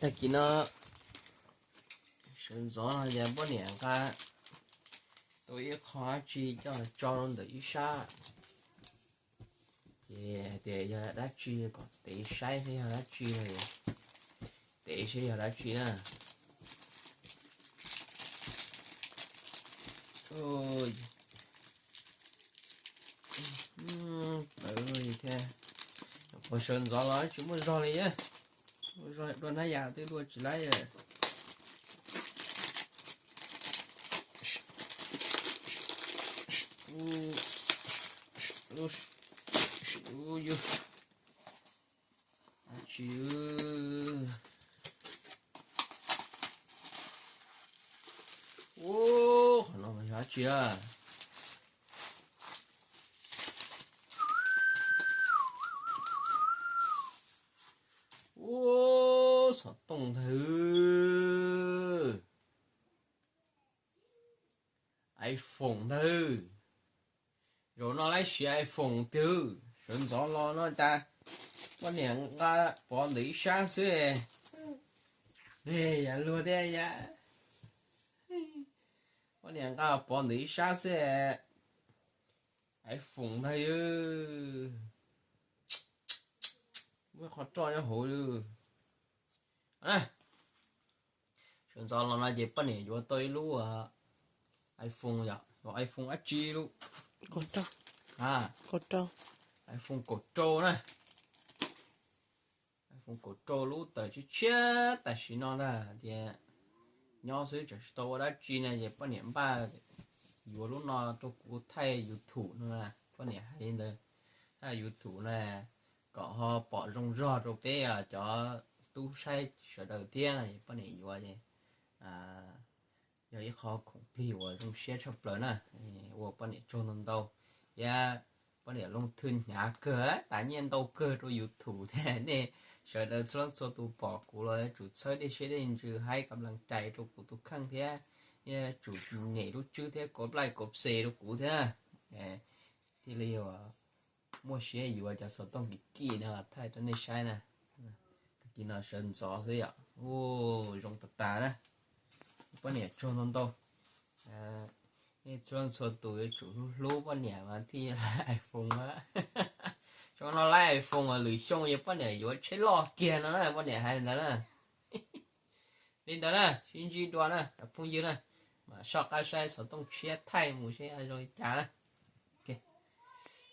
Tag kis no sawv ntxov no ces poj niam nqa tau ib qho dab tsi coj tso rau ntawm ib sab, ces hais tias yog dab tsi kom tev saib seb yog dab tsi no, tev seb yog dab tsi na. Ua, tawv thiab, qhov sawv ntxov los tsis muaj zog li, muaj zog dua hnab yam twb dua tsis laib lawm. Ua, tsis, ua, qhov no mas yog dab tsi a? Ua, xov tooj ntag, iPhone ntag. Zaum no lawv siv iPhone tiag lauj. Sawv ntxov los no cas poj niam nqa pov ntawm ib sab xwb. Yam luag thiab yam, poj niam nqa pov ntawm ib sab xwb. iPhone ntag, muaj qhov roj nyob hauv li. Sawv ntxov los no ces poj niam yuav tau ib lub iPhone, yog iPhone dab tsi lub? iPhone kaum rau na. iPhone kaum rau lub tawm tshiab tshiab tam sim no ntag tias nyob xwb tseem tsis tau ua dab tsi na, ces poj niam npaj yuav lub no rau kuv thaij YouTube no na. Poj niam hais li ntawd, thaij YouTube na, kom ho pom zoo zog rau peb cov tub saib sawv daws thiab no, poj niam yuav ces yog ib qho khoom plig uas zoo siab tshaj plaws na. Ua poj niam tsaug ntau ntau thiab, poj niam loo thwj hnyav kawg, tas nyiaj ntau kawg rau YouTube thiab. Nej sawv daws txhua leej txhua tus pom kuv los yuav tsum txhawb dej siab dej ntsws haib kam lees cais rau kuv tus kheej thiab, yuav tsum nyem lub tswb thiab kov like kov share rau kuv thiab. Thiaj li muaj siab yuav cov xov tooj kim kim no thaij rau nej saib na. Tag kis no sawv ntxov xwb yom. Ua, zoo tas tas na. Poj niam tsaug ntau ntau. Nej txhua leej txhua tus yuav tsum hlub hlub poj niam mas thiaj iPhone a. Xyoo no lawv iPhone, lwm xyoo ces poj niam yuav tsheb loj kiag no na, poj niam hais li ntawd na. Li ntawd na, sib ntsib dua na cov phooj ywg na, mam soj qab saib xov tooj tshiab thaij mus seb zoo li cas na.